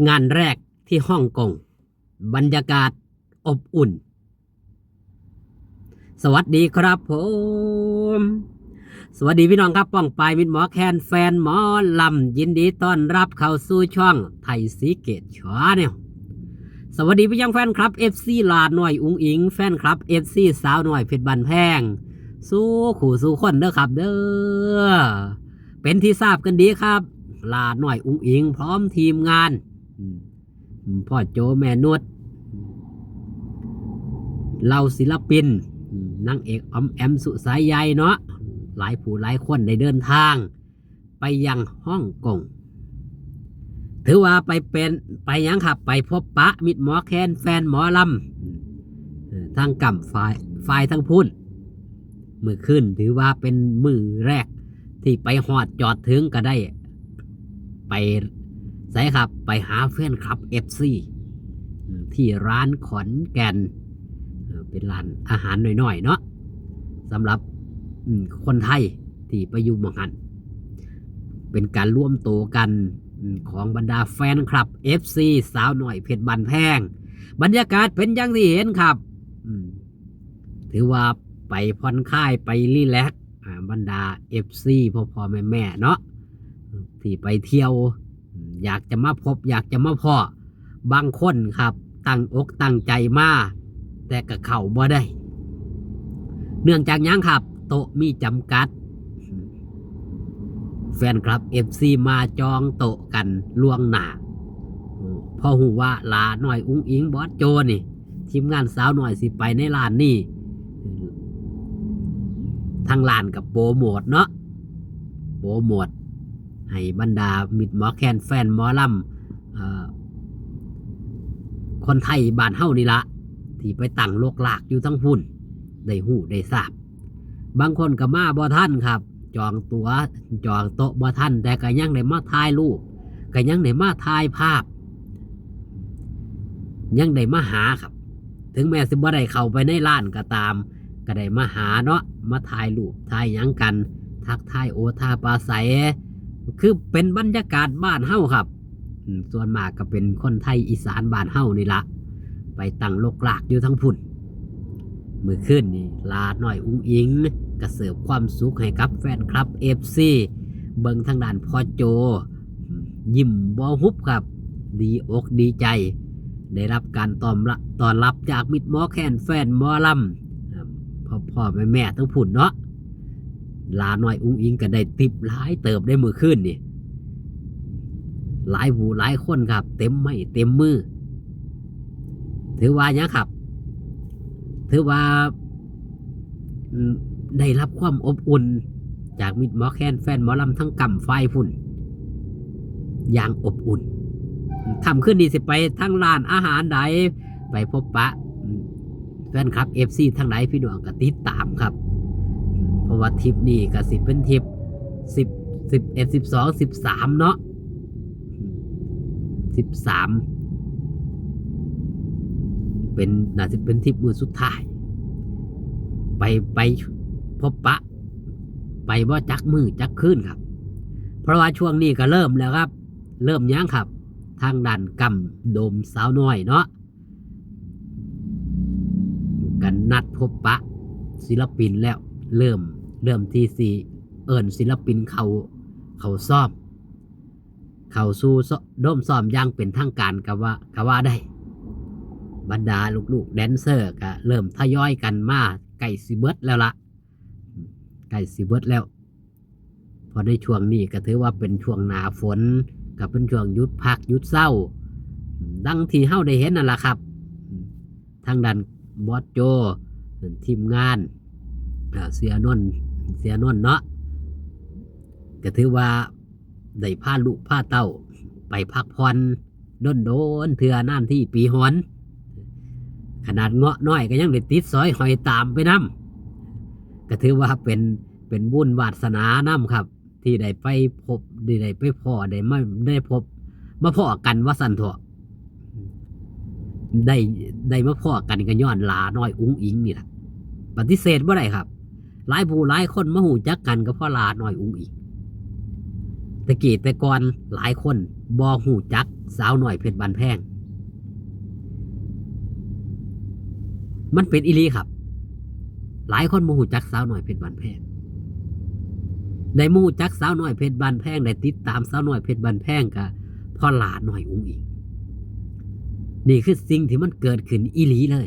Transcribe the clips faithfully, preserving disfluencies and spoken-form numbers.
งานแรกที่ฮ่องกง บรรยากาศอบอุ่น สวัสดีครับผม สวัสดีพี่น้องครับ ป้องปายมิตรหมอแคน แฟนหมอลำ ยินดีต้อนรับเข้าสู่ช่องไทยสีเกตชาแนล สวัสดีไปยังแฟนคลับ เอฟซี หลาน้อยอุ๋งอิ๋ง แฟนคลับ เอฟซี สาวน้อยเพชรบ้านแพง สู่คู่สู่คนเด้อครับเด้อ เป็นที่ทราบกันดีครับ หลาน้อยอุ๋งอิ๋งพร้อมทีมงาน อืม อืม พ่อโจแม่นุช เหล่าศิลปิน อืม นางเอกออมแอมสุสายใยเนาะ หลายผู้หลายคนได้เดินทาง ไปยังฮ่องกง ถือว่าไปเป็น ไปหยังครับ ไปพบปะมิตรหมอแคน แฟนหมอลำ อืม เอ่อ ทั้งกำฝ่าย ฝ่ายทั้งพุ้น มื้อคืนถือว่าเป็นมื้อแรกที่ไปฮอดจอดถึงก็ได้ ไปไสครับ ไปหาแฟนคลับ เอฟซี อืม ที่ร้านขอนแก่น เอ่อ เป็นร้านอาหารน้อยๆ เนาะ สำหรับ อืม คนไทยที่ไปอยู่หม่องหั้น เป็นการรวมตัวกัน อืม ของบรรดาแฟนคลับ เอฟซี สาวน้อยเพชรบ้านแพง บรรยากาศเป็นอย่างที่เห็นครับ อืม ถือว่าไปผ่อนคลาย ไปรีแลกซ์ อ่า บรรดา เอฟซี พ่อๆ แม่ๆ เนาะ ที่ไปเที่ยว อืม อยากจะมาพบ อยากจะมาพ้อ บางคนครับ ตั้งอกตั้งใจมา แต่ก็เข้าบ่ได้ เนื่องจากหยังครับ โต๊ะมีจำกัด แฟนคลับ เอฟซี มาจองโต๊ะกันล่วงหน้า อืม พอฮู้ว่าหลาน้อยอุ๋งอิ๋ง บอสโจนี่ ทีมงานสาวน้อยสิไปในร้านนี่ ทางร้านก็โปรโมทเนาะ โปรโมทให้บรรดามิตรหมอแคน แฟนหมอลำ เอ่อ คนไทยบ้านเฮานี่ละ ที่ไปตั้งรกรากอยู่ทั้งพุ้น ได้ฮู้ได้ทราบ บางคนก็มาบ่ทันครับ จองตั๋ว จองโต๊ะบ่ทัน แต่ก็ยังได้มาถ่ายรูป ก็ยังได้มาถ่ายภาพ ยังได้มาหาครับ ถึงแม้สิบ่ได้เข้าไปในร้านก็ตาม ก็ได้มาหาเนาะ มาถ่ายรูป ถ่ายหยังกัน ทักทายโอทาปาศัย คือเป็นบรรยากาศบ้านเฮาครับ อืม ส่วนมากก็เป็นคนไทยอีสานบ้านเฮานี่ละ ไปตั้งรกรากอยู่ทั้งพุ้น มื้อคืนนี่หลาน้อยอุ๋งอิ๋งก็เสิร์ฟความสุขให้กับแฟนคลับ เอฟซี เบิ่งทางด้านพ่อโจ อืม ยิ้มบ่หุบครับ ดีอกดีใจ ได้รับการต้อนรับ ต้อนรับจากมิตรหมอแคน แฟนหมอลำ อ่า พ่อๆ แม่ๆ ทั้งพุ้นเนาะ หลาน้อยอุ๋งอิ๋งก็ได้ทิปหลายเติบได้มื้อคืนนี่ หลายผู้หลายคนครับ เต็มไม้เต็มมือ ถือว่าหยังครับ ถือว่า อืม ได้รับความอบอุ่นจากมิตรหมอแคน แฟนหมอลำทั้งกำฝ่ายพุ้น อย่างอบอุ่น ค่ำคืนนี้สิไปทางร้านอาหารใด ไปพบปะ อืม แฟนคลับ เอฟซี ทางใด พี่น้องก็ติดตามครับ อืม เพราะว่าทริปนี้ก็สิเป็นทริป สิบ สิบเอ็ด สิบสอง สิบสาม เนาะ สิบสาม เป็น น่าสิเป็นทริปมื้อสุดท้าย ไป ไปพบปะ ไปบ่จักมื้อจักคืนครับ เพราะว่าช่วงนี้ก็เริ่มแล้วครับ เริ่มหยังครับ ทางด้านกำโดมสาวน้อยเนาะ กันนัดพบปะศิลปินแล้ว เริ่ม เริ่มที่สิเอิ้นศิลปินเข้า เข้าซ้อม เข้าสู่ซ้อ- โดมซ้อมอย่างเป็นทางการก็ว่า ก็ว่าได้ บรรดาลูกๆแดนเซอร์ก็เริ่มทยอยกันมา ใกล้สิเบิดแล้วละ ใกล้สิเบิดแล้ว เพราะในช่วงนี้ก็ถือว่าเป็นช่วงหน้าฝน ก็เป็นช่วงหยุดพักหยุดเซา ดังที่เฮาได้เห็นนั่นล่ะครับ ทางด้านบอสโจ ทีมงาน อ่า เสียนนท์ เสียนนท์เนาะ ก็ถือว่าได้พาลูกพาเต้าไปพักผ่อน โดนๆเทื่อนานทีปีหน ขนาดเงาะน้อยก็ยังได้ติดสอยห้อยตามไปนำ ก็ถือว่าเป็น เป็นบุญวาสนานำครับ ที่ได้ไปพบ ได้ ได้ไปพ้อ ได้มา ได้พบ มาพ้อกันว่าซั่นเถาะ ได้ ได้มาพ้อกันก็ย้อนหลาน้อยอุ๋งอิ๋งนี่ล่ะ ปฏิเสธบ่ได้ครับ หลายผู้หลายคนมาฮู้จักกันก็เพราะหลาน้อยอุ๋งอิ๋ง แต่กี้แต่ก่อนหลายคนบ่ฮู้จักสาวน้อยเพชรบ้านแพง มันเป็นอีหลีครับ หลายคนบ่ฮู้จักสาวน้อยเพชรบ้านแพง ได้มาฮู้จักสาวน้อยเพชรบ้านแพง ได้ติดตามสาวน้อยเพชรบ้านแพงก็เพราะหลาน้อยอุ๋งอิ๋ง นี่คือสิ่งที่มันเกิดขึ้นอีหลีเลย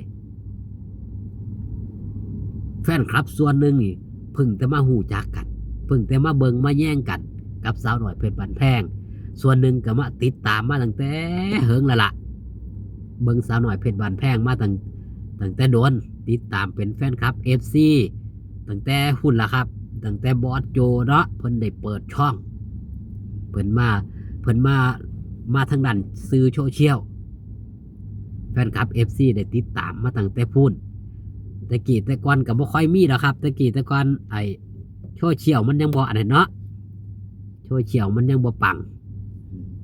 แฟนคลับส่วนหนึ่งนี่เพิ่งแต่มาฮู้จักกัน เพิ่งแต่มาเบิ่งมาแยงกันกับสาวน้อยเพชรบ้านแพง ส่วนหนึ่งก็มาติดตามมาตั้งแต่เหิงแล้วล่ะ เบิ่งสาวน้อยเพชรบ้านแพงมาตั้งตั้งแต่โดน ติดตามเป็นแฟนคลับ เอฟซี ตั้งแต่พุ้นล่ะครับ ตั้งแต่บอสโจเนาะ เพิ่นได้เปิดช่อง เพิ่นมา เพิ่นมา มาทางด้านสื่อโซเชียล แฟนคลับ เอฟซี ได้ติดตามมาตั้งแต่พุ้น แต่กี้แต่ก่อนก็บ่ค่อยมีดอกครับ แต่กี้แต่ก่อนไอ้โซเชียลมันยังบ่อันนั้นเนาะ โซเชียลมันยังบ่ปัง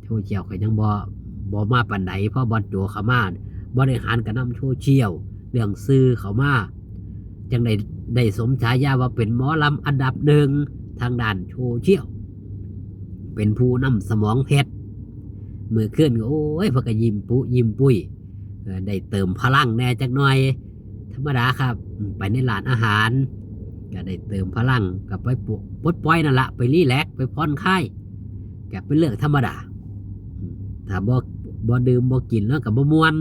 โซเชียลก็ยังบ่ บ่มาปานใด พอบอสโจเข้ามา บริหารก็นำโซเชียล เรื่องสื่อเข้ามา จั่งได้ ได้สมฉายาว่าเป็นหมอลำอันดับหนึ่งทางด้านโซเชียล เป็นผู้นำสมองเพชร มื้อคืนก็ โอ้ย เพิ่นก็ยิ้มปุยิ้มปุ้ย เอ่อ ได้เติมพลังแหน่จักหน่อย ธรรมดาครับ อืม ไปในร้านอาหาร ก็ได้เติมพลัง ก็ไปปลด ปลดปล่อยนั่นละ ไปรีแลกซ์ ไปผ่อนคลาย ก็เป็นเรื่องธรรมดา อืม ถ้าบ่ บ่ดื่มบ่กินแล้วก็บ่ม่วน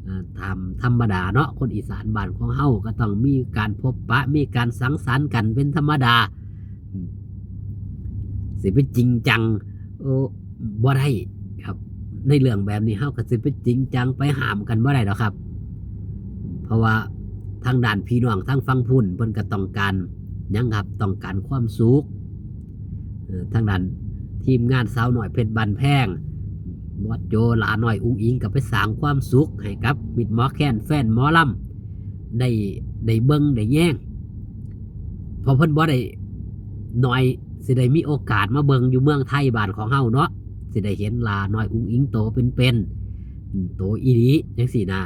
อ่า ตามธรรมดาเนาะ คนอีสานบ้านของเฮาก็ต้องมีการพบปะ มีการสังสรรค์กันเป็นธรรมดา อืม สิไปจริงจัง เออ บ่ได้ครับ ในเรื่องแบบนี้เฮาก็สิไปจริงจัง ไปห้ามกันบ่ได้ดอกครับ เพราะว่าทางด้านพี่น้องทางฝั่งพุ้นเพิ่นก็ต้องการหยังครับ ต้องการความสุข เอ่อ ทางด้านทีมงานสาวน้อยเพชรบ้านแพง บอสโจ หลาน้อยอุ๋งอิ๋งก็ไปสร้างความสุขให้กับมิตรหมอแคน แฟนหมอลำ ได้ ได้เบิ่งได้แยง เพราะเพิ่นบ่ได้น้อย สิได้มีโอกาสมาเบิ่งอยู่เมืองไทยบ้านของเฮาเนาะ สิได้เห็นหลาน้อยอุ๋งอิ๋งโตเป็นๆ อืม โตอีหลีจั่งซี้นะ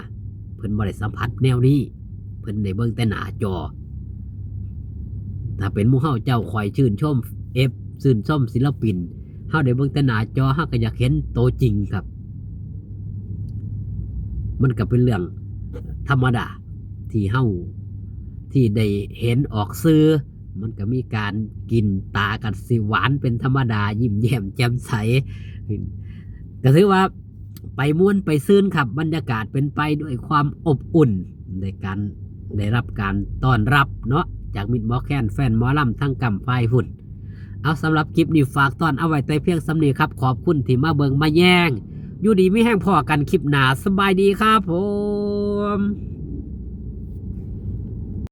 เพิ่นบ่ได้สัมผัสแนวนี้ เพิ่นได้เบิ่งแต่หน้าจอ ถ้าเป็นหมู่เฮาเจ้าข้อยชื่นชม เอฟ ชื่นชมศิลปิน เฮาได้เบิ่งแต่หน้าจอ เฮาก็อยากเห็นโตจริงครับ มันก็เป็นเรื่องธรรมดาที่เฮา ที่ได้เห็นออกสื่อ มันก็มีการกินตากันสิหวานเป็นธรรมดา ยิ้มแย้มแจ่มใส ก็ถือว่าไปม่วนไปซื่นครับ บรรยากาศเป็นไปด้วยความอบอุ่น ในการได้รับการต้อนรับเนาะ จากมิตรหมอแคน แฟนหมอลำทั้งกำฝ่ายพุ้น เอา สำหรับคลิปนี้ฝากตอนเอาไว้แต่เพียงส่ำนี้ครับ ขอบคุณที่มาเบิ่งมาแยง อยู่ดีมีแฮงพ้อกันคลิปหน้า สบายดีครับผม